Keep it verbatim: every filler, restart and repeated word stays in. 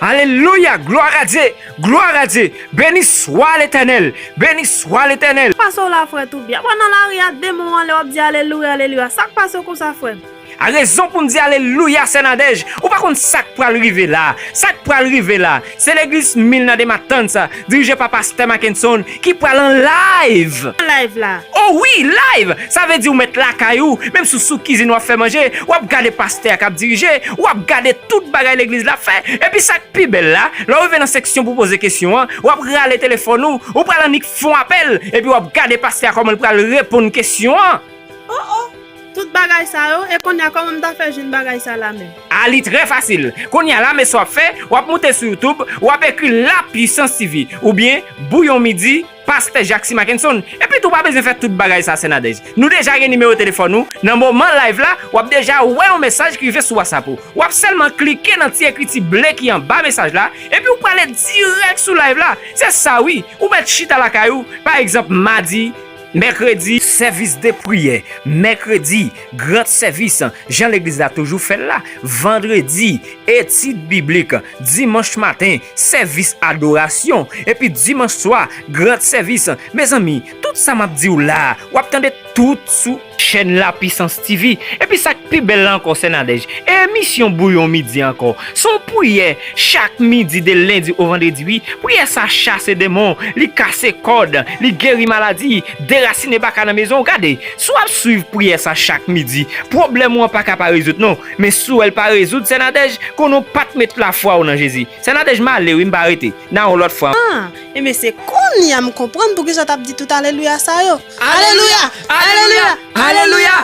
Alelouya, gloire à Dieu, gloire à Dieu. Béni soit l'Éternel, béni soit l'Éternel. Sa k pase w la, frè Toubi? Apa nan lari a, demon anlè, w ap di alelouya, alelouya. Sa k pase w konsa, frè m? A rezon pou m di alelouya, sè Nadège, ou pa konn sa k pral rive la. Sa k pral rive la, se legliz Milna de Matanza, dirije pa pastè Mackenson, ki pral an live. An live la. Oh wi, live! Sa vle di ou mèt lakay ou, menm si w sou kizin w ap fè manje, w ap gade pastè a k ap dirije, w ap gade tout bagay legliz la ap fè. Epi sa k pi bèl la, lè w rive nan seksyon pou poze kesyon an, w ap rale telefòn ou, ou pral annik fè yon apèl, epi w ap gade pastè a kòman l pral reponn kesyon an. Oh, oh! Tout bagay sa yo, e kounye a kòman m ta fè jwenn bagay sa la menm? A, li trè fasil. Kounye a la, men sa w ap fè, w ap moute sou YouTube, w ap ekri La Puissance T V, oubyen Bouyon Midi, Pastè Jackson Mackenson. Epi tou, w pa bezwen fè tout bagay sa, sè Nadège. Nou deja gen nimewo telefòn ou. Nan moman live la, w ap deja wè yon mesaj ki rive sou WhatsApp ou. W ap sèlman klike nan ti ekriti ble ki anba mesaj la, epi w prale dirèk sou live la. Se sa wi, ou mèt chita lakay ou, pa egzanp, madi, mèkredi, sèvis de priyè, mèkredi, gran sèvis, jan legliz la toujou fè l la, vandredi, etid biblik, dimanch maten, sèvis adorasyon, epi dimanch swa, gran sèvis. Mezanmi, tout sa m ap di w la, w ap tande tout sou chèn La Puissance T V. Epi sa k pi bèl la ankò, sè Nadège, emisyon Bouyon Midi ankò. Se yon priyè chak midi de lendi o vandredi, wi. Priyè sa chase demon, li kase kòd, li geri maladi, derasine baka nan mezon w. Gade, si w ap swiv priyè sa chak midi, pwoblèm ou an pa ka pa rezoud non. Men si w wè l pa rezoud, sè Nadège, konnen w pa t met lafwa w nan Jezi. Sè Nadège, m ale wi, m pa rete. N a wè w lòt fwa. Ah, enben se kounye a m konprann poukisa w t ap di tout alelouya sa yo. Alelouya! Alelouya! Alelouya!